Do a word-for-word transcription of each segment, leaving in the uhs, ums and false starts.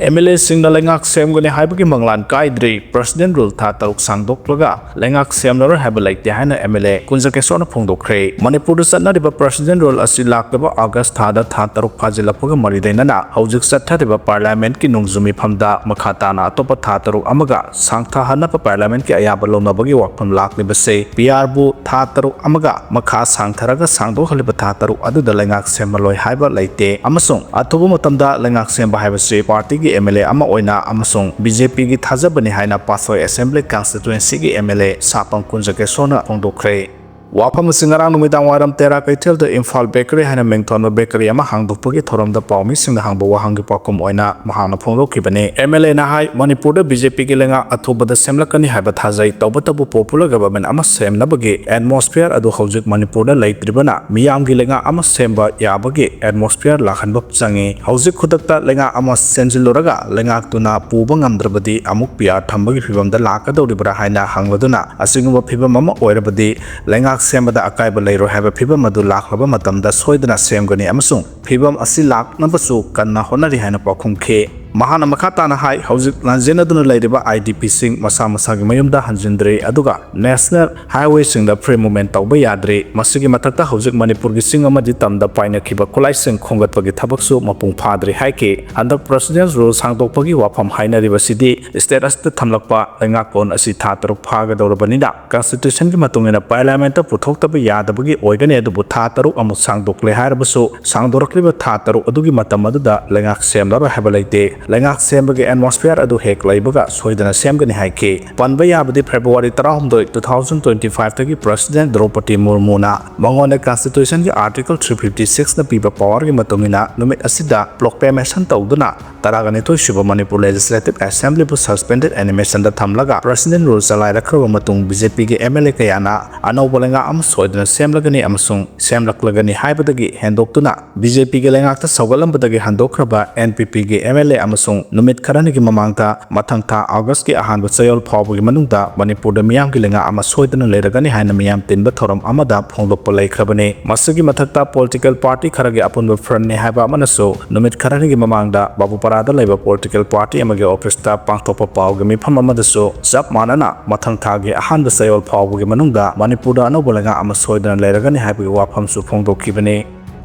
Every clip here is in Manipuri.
ꯑꯦꯝ ꯑꯦꯜ ꯑꯦꯁꯤꯡꯅ ꯂꯩꯉꯥꯛ ꯁꯦꯝꯒꯅꯤ ꯍꯥꯏꯕꯒꯤ ꯃꯪꯂꯥꯟ ꯀꯥꯏꯗ꯭ꯔꯤ꯫ President Rule ꯊꯥ ꯇꯔꯨꯛ ꯁꯥꯡꯗꯣꯛꯂꯒ ꯂꯩꯉꯥꯛ ꯁꯦꯝꯂꯔꯣꯏ ꯍꯥꯏꯕ ꯂꯩꯇꯦ ꯍꯥꯏꯅ ꯑꯦꯝ ꯑꯦꯜ ꯑꯦ ꯀꯨꯟꯖꯀꯦꯁꯣꯔꯅ ꯐꯣꯡꯗꯣꯛꯈ꯭ꯔꯦ꯫ ꯃꯅꯤꯄꯨꯔꯗ ꯆꯠꯅꯔꯤꯕ President Rule ꯑꯁꯤ ꯂꯥꯛꯂꯤꯕ ꯑꯥꯒꯁ ꯊꯥꯗ ꯊꯥ ꯇꯔꯨꯛ ꯐꯥꯖꯤꯜꯂꯛꯄꯒ ꯃꯔꯤ ꯂꯩꯅꯅ ꯍꯧꯖꯤꯛ ꯆꯠꯊꯔꯤꯕ Parliamentꯀꯤ ꯅꯣꯡꯖꯨ ꯃꯤꯐꯝꯗ ꯃꯈꯥ ꯇꯥꯅ ꯑꯇꯣꯞꯄ ꯊꯥ ꯇꯔꯨꯛ ꯑꯃꯒ ꯁꯥꯡꯊꯍꯟꯅꯕ Parliamentꯀꯤ ꯑꯌꯥꯕ ꯂꯧꯅꯕꯒꯤ ꯋꯥꯐꯝ ꯂꯥꯛꯂꯤꯕꯁꯦ ꯄꯤ ꯑꯥꯔꯕꯨ ꯊꯥ ꯇꯔꯨꯛ ꯑꯃꯒ ꯃꯈꯥ ꯁꯥꯡꯊꯔꯒ ꯁꯥꯡꯗꯣꯛꯍꯜꯂꯤꯕ ꯊꯥ ꯇꯔꯨꯛ ꯑꯗꯨꯗ ꯂꯩꯉꯥꯛ ꯁꯦꯝꯃꯂꯣꯏ ꯍꯥꯏꯕ ꯂꯩꯇꯦ ꯑꯃꯁꯨꯡ ꯑꯊꯨꯕ ꯃꯇꯝꯗ ꯂꯩꯉꯥꯛ ꯁꯦꯝꯕ ꯍꯥꯏꯕꯁꯤ partyꯒꯤ ꯑꯦꯝ ꯑꯦꯜ ꯑꯦ ꯑꯃ ꯑꯣꯏꯅ ꯑꯃꯁꯨꯡ ꯕꯤ ꯖꯦ ꯄꯤꯒꯤ ꯊꯥꯖꯕꯅꯤ ꯍꯥꯏꯅ ꯄꯥꯠꯁꯣꯏ Assembly Constituencyꯒꯤ ꯑꯦꯝ ꯑꯦꯜ ꯑꯦ ꯁꯥꯄꯝ ꯀꯨꯟꯖꯀꯦꯁꯣꯔꯅ ꯐꯣꯡꯗꯣꯛꯈ꯭ꯔꯦ꯫ ꯋꯥꯐꯝ ꯑꯁꯤ ꯉꯔꯥꯡ ꯅꯨꯃꯤꯗꯥꯡ ꯋꯥꯏꯔꯝ ꯇꯦꯔꯥ ꯀꯩꯊꯦꯜꯗ ꯏꯝꯐꯥꯜ ꯕꯦꯀꯔꯤ ꯍꯥꯏꯅ ꯃꯤꯡꯊꯣꯟꯕ ꯕꯦꯀꯔꯤ ꯑꯃ ꯍꯥꯡꯗꯣꯛꯄꯒꯤ ꯊꯧꯔꯝꯗ ꯄꯥꯎꯃꯤꯁꯤꯡꯅ ꯍꯪꯕ ꯋꯥꯍꯪꯒꯤ ꯄꯥꯎꯈꯨꯝ ꯑꯣꯏꯅ ꯃꯍꯥꯛꯅ ꯐꯣꯡꯗꯣꯛꯈꯤꯕꯅꯤ꯫ ꯑꯦꯝ ꯑꯦꯜ ꯑꯦꯅ ꯍꯥꯏ, ꯃꯅꯤꯄꯨꯔꯗ ꯕꯤ ꯖꯦ ꯄꯤꯒꯤ ꯂꯩꯉꯥꯛ ꯑꯊꯨꯕꯗ ꯁꯦꯝꯂꯛꯀꯅꯤ ꯍꯥꯏꯕ ꯊꯥꯖꯩ꯫ ꯇꯧꯕꯇꯕꯨ popular government ꯑꯃ ꯁꯦꯝꯅꯕꯒꯤ atmosphere ꯑꯗꯨ ꯍꯧꯖꯤꯛ ꯃꯅꯤꯄꯨꯔꯗ ꯂꯩꯇ꯭ꯔꯤꯕꯅ ꯃꯤꯌꯥꯝꯒꯤ ꯂꯩꯉꯥꯛ ꯑꯃ ꯁꯦꯝꯕ ꯌꯥꯕꯒꯤ atmosphere ꯂꯥꯛꯍꯟꯕ ꯆꯪꯉꯤ꯫ ꯍꯧꯖꯤꯛ ꯈꯨꯗꯛꯇ ꯂꯩꯉꯥꯛ ꯑꯃ ꯁꯦꯝꯖꯤꯜꯂꯨꯔꯒ ꯂꯩꯉꯥꯛꯇꯨꯅ ꯄꯨꯕ ꯉꯝꯗ꯭ꯔꯕꯗꯤ ꯑꯃꯨꯛ ꯄꯤ ꯑꯥꯔ ꯊꯝꯕꯒꯤ ꯐꯤꯕꯝꯗ ꯂꯥꯛꯀꯗꯧꯔꯤꯕ꯭ꯔꯥ ꯍꯥꯏꯅ ꯍꯪꯂꯗꯨꯅ, ꯑꯁꯤꯒꯨꯝꯕ ꯐꯤꯕꯝ ꯑꯃ ꯑꯣꯏꯔꯕꯗꯤ ꯂꯩꯉꯥꯛ ꯁꯦꯝꯕꯗ ꯑꯀꯥꯏꯕ ꯂꯩꯔꯣꯏ ꯍꯥꯏꯕ ꯐꯤꯕꯝ ꯑꯗꯨ ꯂꯥꯛꯂꯕ ꯃꯇꯝꯗ ꯁꯣꯏꯗꯅ ꯁꯦꯝꯒꯅꯤ ꯑꯃꯁꯨꯡ ꯐꯤꯕꯝ ꯑꯁꯤ ꯂꯥꯛꯅꯕꯁꯨ ꯀꯟꯅ ꯍꯣꯠꯅꯔꯤ ꯍꯥꯏꯅ ꯄꯥꯎꯈꯨꯝꯈꯤ꯫ ꯃꯍꯥꯛꯅ ꯃꯈꯥ ꯇꯥꯅ ꯍꯥꯏ, ꯍꯧꯖꯤꯛ ꯂꯥꯟꯖꯦꯟꯅꯗꯨꯅ ꯂꯩꯔꯤꯕ ꯑꯥꯏ ꯗꯤ ꯄꯤꯁꯤꯡ ꯃꯁꯥ ꯃꯁꯥꯒꯤ ꯃꯌꯨꯝꯗ ꯍꯟꯖꯤꯟꯗ꯭ꯔꯤ, ꯑꯗꯨꯒ national highwayꯁꯤꯡꯗ free movement ꯇꯧꯕ ꯌꯥꯗ꯭ꯔꯤ꯫ ꯃꯁꯤꯒꯤ ꯃꯊꯛꯇ ꯍꯧꯖꯤꯛ ꯃꯅꯤꯄꯨꯔꯒꯤ ꯆꯤꯡ ꯑꯃꯗꯤ ꯇꯝꯗ ꯄꯥꯏꯅꯈꯤꯕ ꯈꯨꯠꯂꯥꯏꯁꯤꯡ ꯈꯣꯝꯒꯠꯄꯒꯤ ꯊꯕꯛꯁꯨ ꯃꯄꯨꯡ ꯐꯥꯗ꯭ꯔꯤ ꯍꯥꯏꯈꯤ꯫ ꯍꯟꯗꯛ President's Rule ꯁꯥꯡꯗꯣꯛꯄꯒꯤ ꯋꯥꯐꯝ ꯍꯥꯏꯅꯔꯤꯕꯁꯤꯗꯤ state ꯑꯁꯤꯗ ꯊꯝꯂꯛꯄ ꯂꯩꯉꯥꯛꯂꯣꯟ ꯑꯁꯤ ꯊꯥ ꯇꯔꯨꯛ ꯐꯥꯒꯗꯧꯔꯕꯅꯤꯅ, Constitutionꯒꯤ ꯃꯇꯨꯡ ꯏꯟꯅ Parliamentꯇ ꯄꯨꯊꯣꯛꯇꯕ ꯌꯥꯗꯕꯒꯤ ꯑꯣꯏꯒꯅꯤ, ꯑꯗꯨꯕꯨ ꯊꯥ ꯇꯔꯨꯛ ꯑꯃꯨꯛ ꯁꯥꯡꯗꯣꯛꯂꯦ ꯍꯥꯏꯔꯕꯁꯨ, ꯁꯥꯡꯗꯣꯔꯛꯂꯤꯕ ꯊꯥ ꯇꯔꯨꯛ ꯑꯗꯨꯒꯤ ꯃꯇꯝ ꯑꯗꯨꯗ ꯂꯩꯉꯥꯛ ꯁꯦꯝꯂꯔꯣꯏ ꯍꯥꯏꯕ ꯂꯩꯇꯦ꯫ ꯂꯩꯉꯥꯛ ꯁꯦꯝꯕꯒꯤ atmosphere ꯑꯗꯨ ꯍꯦꯛ ꯂꯩꯕꯒ ꯁꯣꯏꯗꯅ ꯁꯦꯝꯒꯅꯤ ꯍꯥꯏꯈꯤ꯫ ꯄꯟꯕ ꯌꯥꯕꯗꯤ February ꯇꯔꯥꯍꯨꯝꯗꯣꯏ, two thousand twenty fiveꯇꯒꯤ President ꯗ꯭ꯔꯧꯄꯗꯤ ꯃꯨꯔꯃꯨꯅ ꯃꯉꯣꯟꯗ Constitutionꯒꯤ Article three fifty sixꯅ ꯄꯤꯕ powerꯒꯤ ꯃꯇꯨꯡ ꯏꯟꯅ ꯅꯨꯃꯤꯠ ꯑꯁꯤꯗ proclamation ꯇꯧꯗꯨꯅ ꯇꯔꯥꯒ ꯅꯤꯊꯣꯏ ꯁꯨꯕ Manipur Legislative Assemblyꯕꯨ suspended animationꯗ ꯊꯝꯂꯒ President Rule ꯆꯂꯥꯏꯔꯛꯈ꯭ꯔꯕ ꯃꯇꯨꯡ, ꯕꯤ ꯖꯦ ꯄꯤꯒꯤ ꯑꯦꯝ ꯑꯦꯜ ꯑꯦ ꯀꯌꯥꯅ ꯑꯅꯧꯕ ꯂꯩꯉꯥꯛ ꯑꯃ ꯁꯣꯏꯗꯅ ꯁꯦꯝꯂꯒꯅꯤ ꯑꯃꯁꯨꯡ ꯁꯦꯝꯂꯛꯂꯒꯅꯤ ꯍꯥꯏꯕꯗꯒꯤ ꯍꯦꯟꯗꯣꯛꯇꯨꯅ ꯕꯤ ꯖꯦ ꯄꯤꯒꯤ ꯂꯩꯉꯥꯛꯇ ꯁꯧꯒꯠꯂꯝꯕꯗꯒꯤ ꯍꯟꯗꯣꯛꯈ꯭ꯔꯕ ꯑꯦꯟ ꯄꯤ ꯄꯤꯒꯤ ꯑꯦꯝ ꯑꯦꯜ ꯑꯦ ꯑꯃꯁꯨꯡ ꯑꯃꯁꯨꯡ ꯅꯨꯃꯤꯠ ꯈꯔꯅꯤꯒꯤ ꯃꯃꯥꯡꯗ ꯃꯊꯪ ꯊꯥ ꯑꯣꯒꯁꯀꯤ ꯑꯍꯥꯟꯕ ꯆꯌꯣꯜ ꯐꯥꯎꯕꯒꯤ ꯃꯅꯨꯡꯗ ꯃꯅꯤꯄꯨꯔꯗ ꯃꯤꯌꯥꯝꯒꯤ ꯂꯩꯉꯥꯛ ꯑꯃ ꯁꯣꯏꯗꯅ ꯂꯩꯔꯒꯅꯤ ꯍꯥꯏꯅ ꯃꯤꯌꯥꯝ ꯇꯤꯟꯕ ꯊꯧꯔꯝ ꯑꯃꯗ ꯐꯣꯡꯗꯣꯛꯄ ꯂꯩꯈ꯭ꯔꯕꯅꯤ꯫ ꯃꯁꯤꯒꯤ ꯃꯊꯛꯇ political party ꯈꯔꯒꯤ ꯑꯄꯨꯟꯕ front ꯅꯤ ꯍꯥꯏꯕ ꯑꯃꯅꯁꯨ ꯅꯨꯃꯤꯠ ꯈꯔꯅꯤꯒꯤ ꯃꯃꯥꯡꯗ ꯕꯥꯕꯨꯄꯥꯔꯥꯗ ꯂꯩꯕ political party ꯑꯃꯒꯤ office ꯇ ꯄꯥꯡꯊꯣꯛꯄ ꯄꯥꯎꯒꯤ ꯃꯤꯐꯝ ꯑꯃꯗꯁꯨ ꯆꯞ ꯃꯥꯟꯅꯅ ꯃꯊꯪ ꯊꯥꯒꯤ ꯑꯍꯥꯟꯕ ꯆꯌꯣꯜ ꯐꯥꯎꯕꯒꯤ ꯃꯅꯨꯡꯗ ꯃꯅꯤꯄꯨꯔꯗ ꯑꯅꯧꯕ ꯂꯩꯉꯥꯛ ꯑꯃ ꯁꯣꯏꯗꯅ ꯂꯩꯔꯒꯅꯤ ꯍꯥꯏꯕꯒꯤ ꯋꯥꯐꯝꯁꯨ ꯐꯣꯡꯗꯣꯛꯈꯤꯕꯅꯤ꯫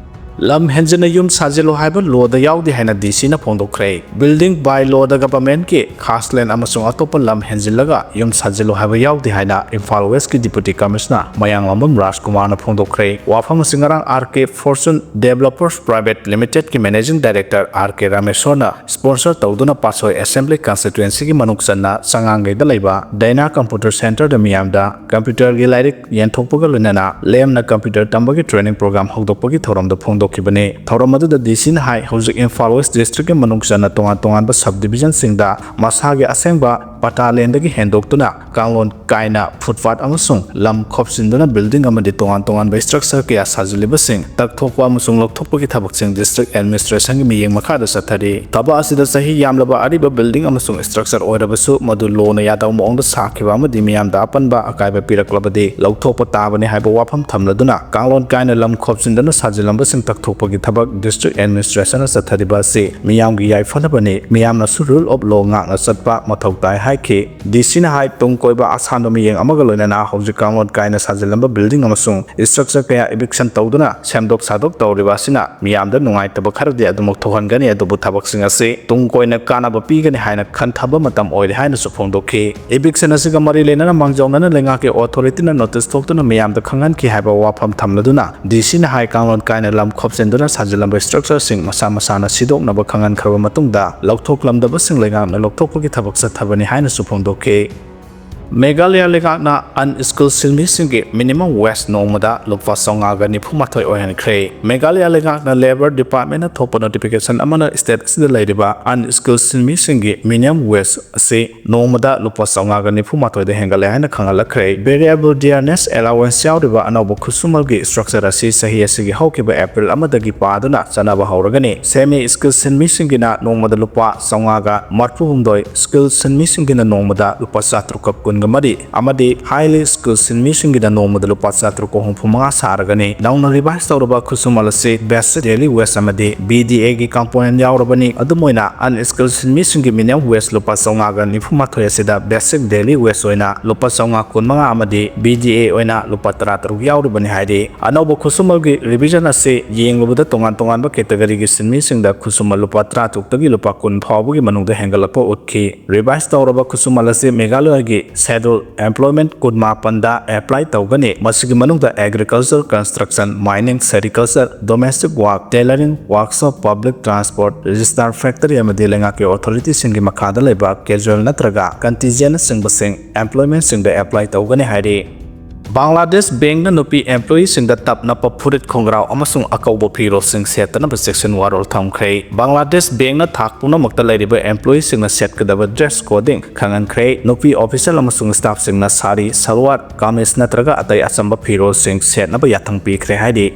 ꯂꯝ ꯍꯦꯟꯖꯤꯟꯅ ꯌꯨꯝ ꯁꯥꯖꯤꯜꯂꯨ ꯍꯥꯏꯕ law ꯗ ꯌꯥꯎꯗꯦ ꯍꯥꯏꯅ D C ꯅ ꯐꯣꯡꯗꯣꯛꯈ꯭ꯔꯦ꯫ Building by law the government ꯀꯤ ꯈꯥꯁ land ꯑꯃꯁꯨꯡ ꯑꯇꯣꯞꯄ ꯂꯝ ꯍꯦꯟꯖꯤꯜꯂꯒ ꯌꯨꯝ ꯁꯥꯖꯤꯜꯂꯨ ꯍꯥꯏꯕ ꯌꯥꯎꯗꯦ ꯍꯥꯏꯅ ꯏꯝꯐꯥꯜ West ꯀꯤ Deputy Commissioner ꯃꯌꯥꯡꯂꯝꯕꯝ ꯔꯥꯖꯀꯨꯃꯥꯔꯅ ꯐꯣꯡꯗꯣꯛꯈ꯭ꯔꯦ꯫ ꯋꯥꯐꯝ ꯑꯁꯤ ꯉꯔꯥꯡ R K Fortune Developers Private Limited ꯀꯤ Managing Director R K ꯔꯥꯃꯦꯁꯣꯔꯅ sponsor ꯇꯧꯗꯨꯅ ꯄꯥꯠꯁꯣꯏ Assembly Constituency ꯒꯤ ꯃꯅꯨꯡ ꯆꯟꯅ ꯆꯉꯥꯡꯒꯩꯗ ꯂꯩꯕ Dana Computer Center ꯗ ꯃꯤꯌꯥꯝꯗ computer ꯒꯤ ꯂꯥꯏꯔꯤꯛ ꯌꯦꯟꯊꯣꯛꯄꯒ ꯂꯣꯏꯅꯅ ꯂꯦꯝꯅ computer ꯇꯝꯕꯒꯤ training program ꯍꯧꯗꯣꯛꯄꯒꯤ ꯊꯧꯔꯝꯗ ꯐꯣꯡꯗꯣꯛꯈꯤꯕꯅꯤ꯫ ꯊꯧꯔꯝ ꯑꯗꯨꯗ D C ꯅ ꯍꯥꯏ, ꯍꯧꯖꯤꯛ ꯏꯝꯐꯥꯜ West District ꯀꯤ ꯃꯅꯨꯡ ꯆꯟꯅ ꯇꯣꯉꯥꯟ ꯇꯣꯉꯥꯟꯕ subdivision ꯁꯤꯡꯗ ꯃꯁꯥꯒꯤ ꯑꯁꯦꯡꯕ ꯄꯇꯥ land ꯗꯒꯤ ꯍꯦꯟꯗꯣꯛꯇꯨꯅ ꯀꯥꯡꯂꯣꯟ ꯀꯥꯏꯅ footpath ꯑꯃꯁꯨꯡ ꯂꯝ ꯈꯣꯞꯆꯤꯟꯗꯨꯅ building ꯑꯃꯗꯤ ꯇꯣꯉꯥꯟ ꯇꯣꯉꯥꯟꯕ structure ꯀꯌꯥ ꯁꯥꯖꯤꯜꯂꯤꯕꯁꯤꯡ ꯇꯛꯊꯣꯛꯄ ꯑꯃꯁꯨꯡ ꯂꯧꯊꯣꯛꯄꯒꯤ ꯊꯕꯛꯁꯤꯡ District Administration ꯒꯤ ꯃꯤꯠꯌꯦꯡ ꯃꯈꯥꯗ ꯆꯠꯊꯔꯤ꯫ ꯊꯕꯛ ꯑꯁꯤꯗ ꯆꯍꯤ ꯌꯥꯝꯂꯕ ꯑꯔꯤꯕ building ꯑꯃꯁꯨꯡ structure ꯑꯣꯏꯔꯕꯁꯨ ꯃꯗꯨ law ꯅ ꯌꯥꯗꯕ ꯃꯑꯣꯡꯗ ꯁꯥꯈꯤꯕ ꯑꯃꯗꯤ ꯃꯤꯌꯥꯝꯗ ꯑꯄꯟꯕ ꯑꯀꯥꯏꯕ ꯄꯤꯔꯛꯂꯕꯗꯤ ꯂꯧꯊꯣꯛꯄ ꯇꯥꯕꯅꯤ ꯍꯥꯏꯕ ꯋꯥꯐꯝ ꯊꯝꯂꯗꯨꯅ ꯀꯥꯡꯂꯣꯟ ꯀꯥꯏꯅ ꯂꯝ ꯈꯣꯞꯆꯤꯟꯗꯨꯅ ꯁꯥꯖꯤꯜꯂꯝꯕꯁꯤꯡ ꯇꯛꯊꯣꯛꯄꯒꯤ ꯊꯕꯛ District Administration ꯅ ꯆꯠꯊꯔꯤꯕ ꯑꯁꯤ ꯃꯤꯌꯥꯝꯒꯤ ꯌꯥꯏꯐꯅꯕꯅꯤ, ꯃꯤꯌꯥꯝꯅꯁꯨ rule of law ꯉꯥꯛꯅ ꯆꯠꯄ ꯃꯊꯧ ꯇꯥꯏ ꯍꯥꯏꯈꯤ꯫ D C ꯅ ꯍꯥꯏ, ꯇꯨꯡ ꯀꯣꯏꯕ ꯑꯁꯥꯟꯕ ꯃꯤꯠꯌꯦꯡ ꯑꯃꯒ ꯂꯣꯏꯅꯅ ꯍꯧꯖꯤꯛ ꯀꯥꯡꯂꯣꯟ ꯀꯥꯏꯅ ꯁꯥꯖꯤꯜꯂꯝꯕ building ꯑꯃꯁꯨꯡ structure ꯀꯌꯥ eviction ꯇꯧꯗꯨꯅ ꯁꯦꯝꯗꯣꯛ ꯁꯥꯗꯣꯛ ꯇꯧꯔꯤꯕ ꯑꯁꯤꯅ ꯃꯤꯌꯥꯝꯗ ꯅꯨꯡꯉꯥꯏꯇꯕ ꯈꯔꯗꯤ ꯑꯗꯨꯃꯛ ꯊꯣꯛꯍꯟꯒꯅꯤ, ꯑꯗꯨꯕꯨ ꯊꯕꯛꯁꯤꯡ ꯑꯁꯤ ꯇꯨꯡ ꯀꯣꯏꯅ ꯀꯥꯟꯅꯕ ꯄꯤꯒꯅꯤ ꯍꯥꯏꯅ ꯈꯟꯊꯕ ꯃꯇꯝ ꯑꯣꯏꯔꯦ ꯍꯥꯏꯅꯁꯨ ꯐꯣꯡꯗꯣꯛꯈꯤ꯫ Eviction ꯑꯁꯤꯒ ꯃꯔꯤ ꯂꯩꯅꯅ ꯃꯥꯡꯖꯧꯅꯅ ꯂꯩꯉꯥꯛꯀꯤ authority ꯅ notice ꯊꯣꯛꯇꯨꯅ ꯃꯤꯌꯥꯝꯗ ꯈꯪꯍꯟꯈꯤ ꯍꯥꯏꯕ ꯋꯥꯐꯝ ꯊꯝꯂꯗꯨꯅ, D C ꯅ ꯍꯥꯏ, ꯀꯥꯡꯂꯣꯟ ꯀꯥꯏꯅ ꯂꯝ ꯈꯣꯞꯆꯤꯟꯗꯨꯅ ꯁꯥꯖꯤꯜꯂꯝꯕ structure ꯁꯤꯡ ꯃꯁꯥ ꯃꯁꯥꯅ ꯁꯤꯗꯣꯛꯅꯕ ꯈꯪꯍꯟꯈ꯭ꯔꯕ ꯃꯇꯨꯡꯗ, ꯂꯧꯊꯣꯛꯂꯝꯗꯕꯁꯤꯡ ꯂꯩꯉꯥꯛꯅ ꯂꯧꯊꯣꯛꯄꯒꯤ ꯊꯕꯛ ꯆꯠꯊꯕꯅꯤ ꯍꯥꯏꯅꯁꯨ ꯐꯣꯡꯗꯣꯛꯈꯤ꯫ ꯃꯦꯘꯥꯂꯌꯥ ꯂꯩꯉꯥꯛꯅ unskilled ꯁꯤꯟꯃꯤꯁꯤꯡꯒꯤ minimum wage ꯅꯣꯡꯃꯗ ꯂꯨꯄꯥ ꯆꯥꯝꯃꯉꯥꯒ ꯅꯤꯐꯨ ꯃꯥꯊꯣꯏ ꯑꯣꯏꯍꯟꯈ꯭ꯔꯦ꯫ ꯃꯦꯘꯥꯂꯌꯥ ꯂꯩꯉꯥꯛꯅ Labour Department ꯅ ꯊꯣꯛꯄ notification ꯑꯃꯅ state ꯑꯁꯤꯗ ꯂꯩꯔꯤꯕ unskilled ꯁꯤꯟꯃꯤꯁꯤꯡꯒꯤ minimum wage ꯑꯁꯤ ꯅꯣꯡꯃꯗ ꯂꯨꯄꯥ ꯆꯥꯝꯃꯉꯥꯒ ꯅꯤꯐꯨ ꯃꯥꯊꯣꯏꯗ ꯍꯦꯟꯒꯠꯂꯦ ꯍꯥꯏꯅ ꯈꯪꯍꯜꯂꯛꯈ꯭ꯔꯦ꯫ Variable dearness allowance ꯌꯥꯎꯔꯤꯕ ꯑꯅꯧꯕ ꯈꯨꯠꯁꯨꯃꯜꯒꯤ structure ꯑꯁꯤ ꯆꯍꯤ ꯑꯁꯤꯒꯤ ꯍꯧꯈꯤꯕ April ꯑꯃꯗꯒꯤ ꯄꯥꯗꯨꯅ ꯆꯠꯅꯕ ꯍꯧꯔꯒꯅꯤ꯫ Semi skilled ꯁꯤꯟꯃꯤꯁꯤꯡꯒꯤꯅ ꯅꯣꯡꯃꯗ ꯂꯨꯄꯥ ꯆꯥꯝꯃꯉꯥꯒ ꯃꯔꯤꯐꯨꯍꯨꯝꯗꯣꯏ, skilled ꯁꯤꯟꯃꯤꯁꯤꯡꯒꯤꯅ ꯅꯣꯡꯃꯗ ꯂꯨꯄꯥ ꯆꯥꯇ꯭ꯔꯨꯛꯀ ꯀꯨꯟꯒ ꯃꯔꯤ ꯑꯃꯗꯤ highly skilled ꯁꯤꯟꯃꯤꯁꯤꯡꯒꯤꯅ ꯅꯣꯡꯃꯗ ꯂꯨꯄꯥ ꯆꯥꯇ꯭ꯔꯨꯛꯀ ꯍꯨꯝꯐꯨ ꯃꯉꯥ ꯁꯥꯔꯒꯅꯤ꯫ ꯅꯧꯅ revise ꯇꯧꯔꯕ ꯈꯨꯠꯁꯨꯃꯜ ꯑꯁꯤ basic daily wage ꯑꯃꯗꯤ B D A ꯒꯤ component ꯌꯥꯎꯔꯕꯅꯤ꯫ ꯑꯗꯨꯝ ꯑꯣꯏꯅ unskilled ꯁꯤꯟꯃꯤꯁꯤꯡꯒꯤ minimum wage ꯂꯨꯄꯥ ꯆꯥꯝꯃꯉꯥꯒ ꯅꯤꯐꯨ ꯃꯥꯊꯣꯏ ꯑꯁꯤꯗ basic daily wage ꯑꯣꯏꯅ ꯂꯨꯄꯥ ꯆꯥꯝꯃꯉꯥ ꯀꯨꯟꯃꯉꯥ ꯑꯃꯗꯤ B D A ꯑꯣꯏꯅ ꯂꯨꯄꯥ ꯇꯔꯥꯇꯔꯨꯛ ꯌꯥꯎꯔꯤꯕꯅꯤ ꯍꯥꯏꯔꯤ꯫ ꯑꯅꯧꯕ ꯈꯨꯠꯁꯨꯃꯜꯒꯤ revision ꯑꯁꯤ ꯌꯦꯡꯂꯨꯕꯗ ꯇꯣꯉꯥꯟ ꯇꯣꯉꯥꯟꯕ category ꯒꯤ ꯁꯤꯟꯃꯤꯁꯤꯡꯗ ꯈꯨꯠꯁꯨꯃꯜ ꯂꯨꯄꯥ ꯇꯔꯥꯇꯔꯨꯛꯇꯒꯤ ꯂꯨꯄꯥ ꯀꯨꯟ ꯐꯥꯎꯕꯒꯤ ꯃꯅꯨꯡꯗ ꯍꯦꯟꯒꯠꯂꯛꯄ ꯎꯠꯈꯤ꯫ Revise ꯇꯧꯔꯕ ꯈꯨꯠꯁꯨꯃꯜ ꯑꯁꯤ ꯃꯦꯘꯥꯂꯌꯒꯤ schedule employment ꯀꯨꯟꯃꯥꯄꯟꯗ apply ꯇꯧꯒꯅꯤ꯫ ꯃꯁꯤꯒꯤ ꯃꯅꯨꯡꯗ agriculture, construction, mining, sericulture, domestic work, tailoring, workshop, public transport, register factory ꯑꯃꯗꯤ ꯂꯩꯉꯥꯛꯀꯤ authority ꯁꯤꯡꯒꯤ ꯃꯈꯥꯗ ꯂꯩꯕ casual ꯅꯠꯇ꯭ꯔꯒ contingent ꯅꯆꯤꯡꯕꯁꯤꯡ employment ꯁꯤꯡꯗ apply ꯇꯧꯒꯅꯤ ꯍꯥꯏꯔꯤ꯫ ꯕꯪꯒ꯭ꯂꯥꯗꯦꯁ ꯕꯦꯡꯛꯅ ꯅꯨꯄꯤ employee ꯁꯤꯡꯗ ꯇꯞ ꯅꯞꯄ ꯐꯨꯔꯤꯠ ꯈꯣꯡꯒ꯭ꯔꯥꯎ ꯑꯃꯁꯨꯡ ꯑꯀꯧꯕ ꯐꯤꯔꯣꯜꯁꯤꯡ ꯁꯦꯠꯇꯅꯕ ꯆꯦꯛꯁꯤꯟ ꯋꯥꯔꯣꯜ ꯊꯝꯈ꯭ꯔꯦ꯫ ꯕꯪꯒ꯭ꯂꯥꯗꯦꯁ ꯕꯦꯡꯛꯅ ꯊꯥꯛ ꯄꯨꯝꯅꯃꯛꯇ ꯂꯩꯔꯤꯕ employee ꯁꯤꯡꯅ ꯁꯦꯠꯀꯗꯕ dress coding ꯈꯪꯍꯟꯈ꯭ꯔꯦ꯫ ꯅꯨꯄꯤ official ꯑꯃꯁꯨꯡ staff ꯁꯤꯡꯅ ꯁꯥꯔꯤ, ꯁꯜꯋꯥꯔ, ꯀꯥꯃꯤꯖ ꯅꯠꯇ꯭ꯔꯒ ꯑꯇꯩ ꯑꯆꯝꯕ ꯐꯤꯔꯣꯜꯁꯤꯡ ꯁꯦꯠꯅꯕ ꯌꯥꯊꯪ ꯄꯤꯈ꯭ꯔꯦ ꯍꯥꯏꯔꯤ꯫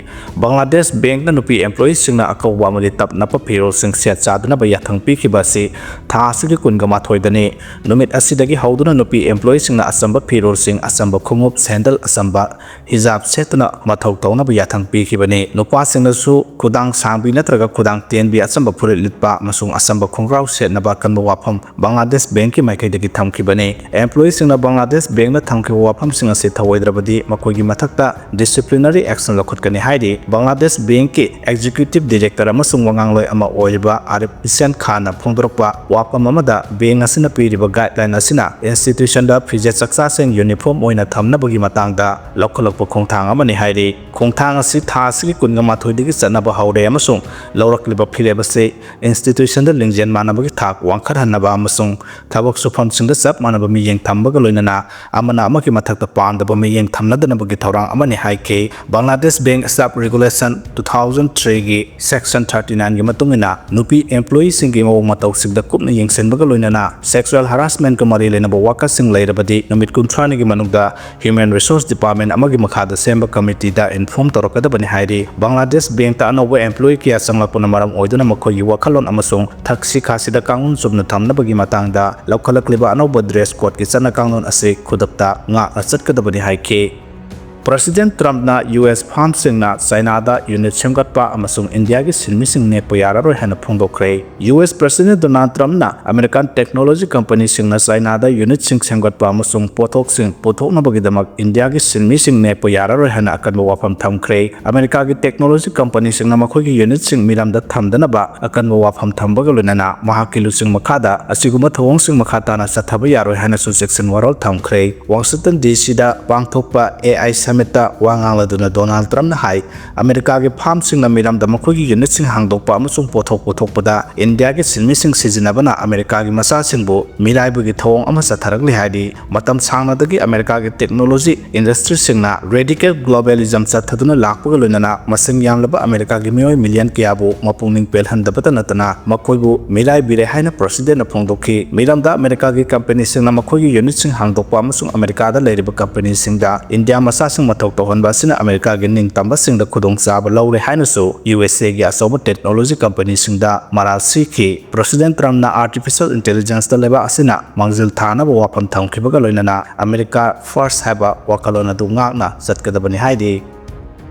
ꯕꯪꯒ꯭ꯂꯥꯗꯦꯁ ꯕꯦꯡꯛꯅ ꯅꯨꯄꯤ employee ꯁꯤꯡꯅ ꯑꯀꯧꯕ ꯑꯃꯗꯤ ꯇꯞ ꯅꯞꯄ ꯐꯤꯔꯣꯜꯁꯤꯡ ꯁꯦꯠ ꯆꯥꯗꯅꯕ ꯌꯥꯊꯪ ꯄꯤꯈꯤꯕ ꯑꯁꯤ ꯊꯥ ꯑꯁꯤꯒꯤ ꯀꯨꯟꯒ ꯃꯥꯊꯣꯏꯗꯅꯤ꯫ ꯅꯨꯃꯤꯠ ꯑꯁꯤꯗꯒꯤ ꯍꯧꯗꯨꯅ ꯅꯨꯄꯤ employee ꯁꯤꯡꯅ ꯑꯆꯝꯕ ꯐꯤꯔꯣꯜꯁꯤꯡ, ꯑꯆꯝꯕ ꯈꯣꯡꯎꯞ, sandal, ꯑꯆꯝꯕ hijab ꯁꯦꯠꯇꯨꯅ ꯃꯊꯧ ꯇꯧꯅꯕ ꯌꯥꯊꯪ ꯄꯤꯈꯤꯕꯅꯤ꯫ ꯅꯨꯄꯥꯁꯤꯡꯅꯁꯨ ꯈꯨꯗꯥꯡ ꯁꯥꯡꯕꯤ ꯅꯠꯇ꯭ꯔꯒ ꯈꯨꯗꯥꯡ ꯇꯦꯟꯕꯤ, ꯑꯆꯝꯕ ꯐꯨꯔꯤꯠ ꯂꯤꯠꯄ ꯑꯃꯁꯨꯡ ꯑꯆꯝꯕ ꯈꯣꯡꯒ꯭ꯔꯥꯎ ꯁꯦꯠꯅꯕ ꯑꯀꯟꯕ ꯋꯥꯐꯝ ꯕꯪꯒ꯭ꯂꯥꯗꯦꯁ ꯕꯦꯡꯛꯀꯤ ꯃꯥꯏꯀꯩꯗꯒꯤ ꯊꯝꯈꯤꯕꯅꯤ꯫ Employee ꯁꯤꯡꯅ ꯕꯪꯒ꯭ꯂꯥꯗꯦꯁ ꯕꯦꯡꯛꯅ ꯊꯝꯈꯤꯕ ꯋꯥꯐꯝꯁꯤꯡ ꯑꯁꯤ ꯊꯧꯑꯣꯏꯗ꯭ꯔꯕꯗꯤ ꯃꯈꯣꯏꯒꯤ ꯃꯊꯛꯇ disciplinary action ꯂꯧꯈꯠꯀꯅꯤ ꯍꯥꯏꯔꯤ꯫ ꯕꯪꯒ꯭ꯂꯥꯗꯦꯁ ꯕꯦꯡꯛꯀꯤ executive director ꯑꯃꯁꯨꯡ ꯋꯥꯉꯥꯡꯂꯣꯏ ꯑꯃ ꯑꯣꯏꯔꯤꯕ ꯑꯥꯔꯤꯐ ꯍꯨꯁꯦꯟ ꯈꯥꯟꯅ ꯐꯣꯡꯗꯣꯔꯛꯄ ꯋꯥꯐꯝ ꯑꯃꯗ ꯕꯦꯡꯛ ꯑꯁꯤꯅ ꯄꯤꯔꯤꯕ guideline ꯑꯁꯤꯅ institution ꯗ ꯐꯤꯖꯦꯠ ꯆꯛꯆꯥꯁꯤꯡ uniform ꯑꯣꯏꯅ ꯊꯝꯅꯕꯒꯤ ꯃꯇꯥꯡ ꯃꯇꯥꯡꯗ ꯂꯧꯈꯠꯂꯛꯄ ꯈꯣꯡꯊꯥꯡ ꯑꯃꯅꯤ ꯍꯥꯏꯔꯤ꯫ ꯈꯣꯡꯊꯥꯡ ꯑꯁꯤ ꯊꯥ ꯑꯁꯤꯒꯤ ꯀꯨꯟꯒ ꯃꯥꯊꯣꯏꯗꯒꯤ ꯆꯠꯅꯕ ꯍꯧꯔꯦ ꯑꯃꯁꯨꯡ ꯂꯧꯔꯛꯂꯤꯕ ꯐꯤꯔꯦꯞ ꯑꯁꯤ institutionꯗ ꯂꯤꯡꯖꯦꯜ ꯃꯥꯟꯅꯕꯒꯤ ꯊꯥꯛ ꯋꯥꯡꯈꯠꯍꯟꯅꯕ ꯑꯃꯁꯨꯡ ꯊꯕꯛ ꯁꯨꯐꯝꯁꯤꯡꯗ ꯆꯞ ꯃꯥꯟꯅꯕ ꯃꯤꯠꯌꯦꯡ ꯊꯝꯕꯒ ꯂꯣꯏꯅꯅ ꯑꯃꯅ ꯑꯃꯒꯤ ꯃꯊꯛꯇ ꯄꯥꯟꯗꯕ ꯃꯤꯠꯌꯦꯡ ꯊꯝꯅꯗꯅꯕꯒꯤ ꯊꯧꯔꯥꯡ ꯑꯃꯅꯤ ꯍꯥꯏꯈꯤ꯫ Bangladesh Bank Staff Regulation two thousand threeꯒꯤ Section thirty nineꯒꯤ ꯃꯇꯨꯡ ꯏꯟꯅ, ꯅꯨꯄꯤ employeeꯁꯤꯡꯒꯤ ꯃꯑꯣꯡ ꯃꯇꯧꯁꯤꯡꯗ ꯀꯨꯞꯅ ꯌꯦꯡꯁꯤꯟꯕꯒ ꯂꯣꯏꯅꯅ sexual harassmentꯀ ꯃꯔꯤ ꯂꯩꯅꯕ ꯋꯥꯀꯠꯁꯤꯡ ꯂꯩꯔꯕꯗꯤ ꯅꯨꯃꯤꯠ ꯀꯨꯟꯊ꯭ꯔꯥꯅꯤꯒꯤ ꯃꯅꯨꯡꯗ Human Resource Department ꯑꯃꯒꯤ ꯃꯈꯥꯗ ꯁꯦꯝꯕ committeeꯗ inform ꯇꯧꯔꯛꯀꯗꯕꯅꯤ ꯍꯥꯏꯔꯤ꯫ Bangladesh Bankꯇ ꯑꯅꯧꯕ employee ꯀꯌꯥ ꯆꯪꯂꯛꯄꯅ ꯃꯔꯝ ꯑꯣꯏꯗꯨꯅ ꯃꯈꯣꯏꯒꯤ ꯋꯥꯈꯜꯂꯣꯟ ꯑꯃꯁꯨꯡ ꯊꯛꯁꯤ ꯈꯥꯁꯤꯗ ꯀꯥꯡꯂꯣꯟ ꯆꯨꯝꯅ ꯊꯝꯅꯕꯒꯤ ꯃꯇꯥꯡꯗ ꯂꯧꯈꯠꯂꯛꯂꯤꯕ ꯑꯅꯧꯕ dress codeꯀꯤ ꯆꯠꯅ ꯀꯥꯡꯂꯣꯟ ꯑꯁꯤ ꯈꯨꯗꯛꯇ ꯉꯥꯛꯅ ꯆꯠꯀꯗꯕꯅꯤ ꯍꯥꯏꯈꯤ꯫ President Trumpꯅ U S firmꯁꯤꯡꯅ Chinaꯗ unit ꯁꯦꯝꯒꯠꯄ ꯑꯃꯁꯨꯡ ꯏꯟꯗꯤꯌꯥꯒꯤ ꯁꯤꯟꯃꯤꯁꯤꯡ ꯅꯦꯛꯄ ꯌꯥꯔꯔꯣꯏ ꯍꯥꯏꯅ ꯐꯣꯡꯗꯣꯛꯈ꯭ꯔꯦ꯫ U S President Donald Trumpꯅ American technology companyꯁꯤꯡꯅ Chinaꯗ unitꯁꯤꯡ ꯁꯦꯝꯒꯠꯄ ꯑꯃꯁꯨꯡ ꯄꯣꯠꯊꯣꯛꯁꯤꯡ ꯄꯨꯊꯣꯛꯅꯕꯒꯤꯗꯃꯛ ꯏꯟꯗꯤꯌꯥꯒꯤ ꯁꯤꯟꯃꯤꯁꯤꯡ ꯅꯦꯛꯄ ꯌꯥꯔꯔꯣꯏ ꯍꯥꯏꯅ ꯑꯀꯟꯕ ꯋꯥꯐꯝ ꯊꯝꯈ꯭ꯔꯦ꯫ ꯑꯃꯦꯔꯤꯀꯥꯒꯤ technology companyꯁꯤꯡꯅ ꯃꯈꯣꯏꯒꯤ unitꯁꯤꯡ ꯃꯤꯔꯝꯗ ꯊꯝꯗꯅꯕ ꯑꯀꯟꯕ ꯋꯥꯐꯝ ꯊꯝꯕꯒ ꯂꯣꯏꯅꯅ ꯃꯍꯥꯛꯀꯤ ꯂꯨꯆꯤꯡ ꯃꯈꯥꯗ ꯑꯁꯤꯒꯨꯝꯕ ꯊꯧꯑꯣꯡꯁꯤꯡ ꯃꯈꯥ ꯇꯥꯅ ꯆꯠꯊꯕ ꯌꯥꯔꯣꯏ ꯍꯥꯏꯅꯁꯨ ꯆꯦꯛꯁꯤꯟ ꯋꯥꯔꯣꯜ ꯊꯝꯈ꯭ꯔꯦ꯫ Washington D Cꯗ ꯄꯥꯡꯊꯣꯛꯄ A I Summitꯇ ꯋꯥ ꯉꯥꯡꯂꯗꯨꯅ Donald Trumpꯅ ꯍꯥꯏ, ꯑꯃꯦꯔꯤꯀꯥꯒꯤ firmꯁꯤꯡꯅ ꯃꯤꯔꯝꯗ ꯃꯈꯣꯏꯒꯤ unitꯁꯤꯡ ꯍꯥꯡꯗꯣꯛꯄ ꯑꯃꯁꯨꯡ ꯄꯣꯠꯊꯣꯛ ꯄꯨꯊꯣꯛꯄꯗ ꯏꯟꯗꯤꯌꯥꯒꯤ ꯁꯤꯟꯃꯤꯁꯤꯡ ꯁꯤꯖꯤꯟꯅꯕꯅ ꯑꯃꯦꯔꯤꯀꯥꯒꯤ ꯃꯆꯥꯁꯤꯡꯕꯨ ꯃꯤꯔꯥꯏꯕꯒꯤ ꯊꯧꯑꯣꯡ ꯑꯃ ꯆꯠꯊꯔꯛꯂꯤ ꯍꯥꯏꯔꯤ꯫ ꯃꯇꯝ ꯁꯥꯡꯅꯗꯒꯤ ꯑꯃꯦꯔꯤꯀꯥꯒꯤ technology industryꯁꯤꯡꯅ radical globalism ꯆꯠꯊꯗꯨꯅ ꯂꯥꯛꯄꯒ ꯂꯣꯏꯅꯅ ꯃꯁꯤꯡ ꯌꯥꯝꯂꯕ ꯑꯃꯦꯔꯤꯀꯥꯒꯤ ꯃꯤꯑꯣꯏ million ꯀꯌꯥꯕꯨ ꯃꯄꯨꯛꯅꯤꯡ ꯄꯦꯜꯍꯟꯗꯕꯇ ꯅꯠꯇꯅ ꯃꯈꯣꯏꯕꯨ ꯃꯤꯔꯥꯏꯕꯤꯔꯦ ꯍꯥꯏꯅ Presidentꯅ ꯐꯣꯡꯗꯣꯛꯈꯤ꯫ ꯃꯤꯔꯝꯗ ꯑꯃꯦꯔꯤꯀꯥꯒꯤ companyꯁꯤꯡꯅ ꯃꯈꯣꯏꯒꯤ unitꯁꯤꯡ ꯍꯥꯡꯗꯣꯛꯄ ꯑꯃꯁꯨꯡ ꯑꯃꯦꯔꯤꯀꯥꯗ ꯂꯩꯔꯤꯕ companyꯁꯤꯡꯗ ꯏꯟꯗꯤꯌꯥ ꯃꯆꯥꯁꯤꯡ ꯃꯊꯧ ꯇꯧꯍꯟꯕ ꯑꯁꯤꯅ ꯑꯃꯦꯔꯤꯀꯥꯒꯤ ꯅꯤꯡꯇꯝꯕꯁꯤꯡꯗ ꯈꯨꯗꯣꯡꯆꯥꯕ ꯂꯧꯔꯦ ꯍꯥꯏꯅꯁꯨ U S Aꯒꯤ ꯑꯆꯧꯕ technology companyꯁꯤꯡꯗ ꯃꯔꯥꯜ ꯁꯤꯈꯤ꯫ President Trumpꯅ artificial intelligenceꯇ ꯂꯩꯕꯥꯛ ꯑꯁꯤꯅ ꯃꯥꯡꯖꯤꯜ ꯊꯥꯅꯕ ꯋꯥꯐꯝ ꯊꯝꯈꯤꯕꯒ ꯂꯣꯏꯅꯅ America First ꯍꯥꯏꯕ ꯋꯥꯈꯜꯂꯣꯟ ꯑꯗꯨ ꯉꯥꯛꯅ ꯆꯠꯀꯗꯕꯅꯤ ꯍꯥꯏꯔꯤ꯫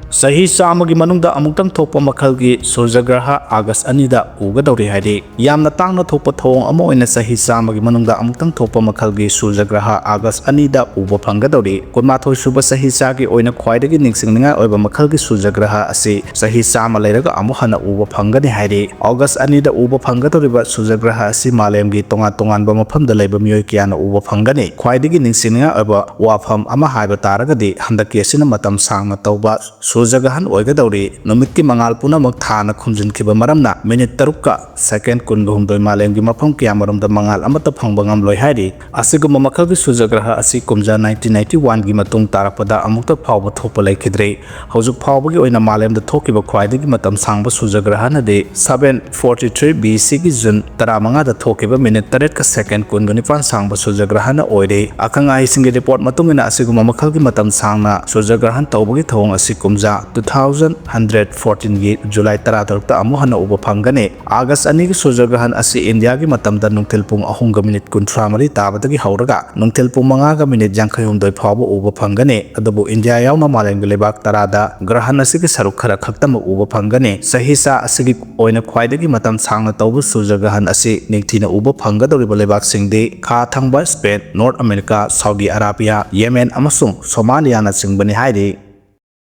ꯆꯍꯤ ꯆꯥꯝꯃꯒꯤ ꯃꯅꯨꯡꯗ ꯑꯃꯨꯛꯇꯪ ꯊꯣꯛꯄ ꯃꯈꯜꯒꯤ ꯁꯨꯔꯖ ꯒ꯭ꯔꯍ ꯑꯥꯒꯁ ꯑꯅꯤꯗ ꯎꯒꯗꯧꯔꯤ ꯍꯥꯏꯔꯤ꯫ ꯌꯥꯝꯅ ꯇꯥꯡꯅ ꯊꯣꯛꯄ ꯊꯧꯑꯣꯡ ꯑꯃ ꯑꯣꯏꯅ ꯆꯍꯤ ꯆꯥꯝꯃꯒꯤ ꯃꯅꯨꯡꯗ ꯑꯃꯨꯛꯇꯪ ꯊꯣꯛꯄ ꯃꯈꯜꯒꯤ ꯁꯨꯔꯖ ꯒ꯭ꯔꯍ ꯑꯥꯒꯁ ꯑꯅꯤꯗ ꯎꯕ ꯐꯪꯒꯗꯧꯔꯤ꯫ ꯀꯨꯟꯃꯥꯊꯣꯏ ꯁꯨꯕ ꯆꯍꯤ ꯆꯥꯒꯤ ꯑꯣꯏꯅ ꯈ꯭ꯋꯥꯏꯗꯒꯤ ꯅꯤꯡꯁꯤꯡꯅꯤꯡꯉꯥꯏ ꯑꯣꯏꯕ ꯃꯈꯜꯒꯤ ꯁꯨꯔꯖ ꯒ꯭ꯔꯍ ꯑꯁꯤ ꯆꯍꯤ ꯆꯥꯝꯃ ꯂꯩꯔꯒ ꯑꯃꯨꯛ ꯍꯟꯅ ꯎꯕ ꯐꯪꯒꯅꯤ ꯍꯥꯏꯔꯤ꯫ ꯑꯥꯒꯁ ꯑꯅꯤꯗ ꯎꯕ ꯐꯪꯒꯗꯧꯔꯤꯕ ꯁꯨꯔꯖ ꯒ꯭ꯔꯍ ꯑꯁꯤ ꯃꯥꯂꯦꯝꯒꯤ ꯇꯣꯉꯥꯟ ꯇꯣꯉꯥꯟꯕ ꯃꯐꯝꯗ ꯂꯩꯕ ꯃꯤꯑꯣꯏ ꯀꯌꯥꯅ ꯎꯕ ꯐꯪꯒꯅꯤ꯫ ꯈ꯭ꯋꯥꯏꯗꯒꯤ ꯅꯤꯡꯁꯤꯡꯅꯤꯡꯉꯥꯏ ꯑꯣꯏꯕ ꯋꯥꯐꯝ ꯑꯃ ꯍꯥꯏꯕ ꯇꯥꯔꯒꯗꯤ, ꯍꯟꯗꯛꯀꯤ ꯑꯁꯤꯅ ꯃꯇꯝ ꯁꯥꯡꯅ ꯇꯧꯕ ꯁꯨꯔꯖ ꯒ꯭ꯔꯍꯟ ꯑꯣꯏꯒꯗꯧꯔꯤ꯫ ꯅꯨꯃꯤꯠꯀꯤ ꯃꯉꯥꯜ ꯄꯨꯝꯅꯃꯛ ꯊꯥꯅ ꯈꯨꯝꯖꯤꯟꯈꯤꯕ ꯃꯔꯝꯅ ꯃꯤꯅꯤꯠ ꯇꯔꯨꯛꯀ ꯁꯦꯀꯦꯟ ꯀꯨꯟꯒ ꯍꯨꯝꯗꯣꯏ ꯃꯥꯂꯦꯝꯒꯤ ꯃꯐꯝ ꯀꯌꯥꯃꯔꯨꯝꯗ ꯃꯉꯥꯜ ꯑꯃꯠꯇ ꯐꯪꯕ ꯉꯝꯂꯣꯏ ꯍꯥꯏꯔꯤ꯫ ꯑꯁꯤꯒꯨꯝꯕ ꯃꯈꯜꯒꯤ ꯁꯨꯔꯖ ꯒ꯭ꯔꯍ ꯑꯁꯤ ꯀꯨꯝꯖꯥ ꯅꯥꯏꯟꯇꯤꯟ ꯅꯥꯏꯟꯇꯤ ꯋꯥꯟꯒꯤ ꯃꯇꯨꯡ ꯇꯥꯔꯛꯄꯗ ꯑꯃꯨꯛꯇ ꯐꯥꯎꯕ ꯊꯣꯛꯄ ꯂꯩꯈꯤꯗ꯭ꯔꯦ꯫ ꯍꯧꯖꯤꯛ ꯐꯥꯎꯕꯒꯤ ꯑꯣꯏꯅ ꯃꯥꯂꯦꯝꯗ ꯊꯣꯛꯈꯤꯕ ꯈ꯭ꯋꯥꯏꯗꯒꯤ ꯃꯇꯝ ꯁꯥꯡꯕ ꯁꯨꯔꯖ ꯒ꯭ꯔꯍꯟ ꯑꯗꯤ ꯁꯚꯦꯟ ꯐꯣꯔꯇꯤ ꯊ꯭ꯔꯤ ꯕꯤ ꯁꯤꯒꯤ ꯖꯨꯟ ꯇꯔꯥꯃꯉꯥꯗ ꯊꯣꯛꯈꯤꯕ ꯃꯤꯅꯤꯠ ꯇꯔꯦꯠꯀ ꯁꯦꯀꯦꯟ ꯀꯨꯟꯒ ꯅꯤꯄꯥꯟ ꯁꯥꯡꯕ ꯁꯨꯔꯖ ꯒ꯭ꯔꯍꯟ ꯑꯣꯏꯔꯦ꯫ ꯑꯈꯪ ꯑꯍꯩꯁꯤꯡꯒꯤ ꯔꯤꯄꯣꯔꯠ ꯃꯇꯨꯡ ꯏꯟꯅ, ꯑꯁꯤꯒꯨꯝꯕ ꯃꯈꯜꯒꯤ ꯃꯇꯝ ꯁꯥꯡꯅ ꯁꯨꯔꯖ ꯒ꯭ꯔꯍꯟ ꯇꯧꯕꯒꯤ ꯊꯧꯑꯣꯡ ꯑꯁꯤ ꯀꯨꯝꯖꯥ ꯇꯨ ꯊꯥꯎꯖꯟ ꯍꯟꯗ꯭ꯔꯦꯠ ꯐꯣꯔꯇꯤꯟꯒꯤ ꯖꯨꯂꯥꯏ ꯇꯔꯥꯇꯔꯨꯛꯇ ꯑꯃꯨꯛ ꯍꯟꯅ ꯎꯕ ꯐꯪꯒꯅꯤ꯫ ꯑꯥꯒꯁ ꯑꯅꯤꯒꯤ ꯁꯨꯔꯖ ꯒ꯭ꯔꯍꯟ ꯑꯁꯤ ꯏꯟꯗꯤꯌꯥꯒꯤ ꯃꯇꯝꯗ ꯅꯨꯡꯊꯤꯜ ꯄꯨꯡ ꯑꯍꯨꯝꯒ ꯃꯤꯅꯤꯠ ꯀꯨꯟꯊ꯭ꯔꯥ ꯃꯔꯤ ꯇꯥꯕꯗꯒꯤ ꯍꯧꯔꯒ ꯅꯨꯡꯊꯤꯜ ꯄꯨꯡ ꯃꯉꯥꯒ ꯃꯤꯅꯤꯠ ꯌꯥꯡꯈꯩꯍꯨꯝꯗꯣꯏ ꯐꯥꯎꯕ ꯎꯕ ꯐꯪꯒꯅꯤ꯫ ꯑꯗꯨꯕꯨ ꯏꯟꯗꯤꯌꯥ ꯌꯥꯎꯅ ꯃꯥꯂꯦꯝꯒꯤ ꯂꯩꯕꯥꯛ ꯇꯔꯥꯗ ꯒ꯭ꯔꯍꯟ ꯑꯁꯤꯒꯤ ꯁꯔꯨꯛ ꯈꯔ ꯈꯛꯇꯃꯛ ꯎꯕ ꯐꯪꯒꯅꯤ꯫ ꯆꯍꯤ ꯆꯥ ꯑꯁꯤꯒꯤ ꯑꯣꯏꯅ ꯈ꯭ꯋꯥꯏꯗꯒꯤ ꯃꯇꯝ ꯁꯥꯡꯅ ꯇꯧꯕ ꯁꯨꯔꯖ ꯒ꯭ꯔꯍꯟ ꯑꯁꯤ ꯅꯤꯡꯊꯤꯅ ꯎꯕ ꯐꯪꯒꯗꯧꯔꯤꯕ ꯂꯩꯕꯥꯛꯁꯤꯡꯗꯤ ꯈꯥ ꯊꯪꯕ Spain, North America, Saudi Arabia, Yemen ꯑꯃꯁꯨꯡ ꯁꯣꯃꯥꯂꯤꯌꯥꯅꯆꯤꯡꯕꯅꯤ ꯍꯥꯏꯔꯤ꯫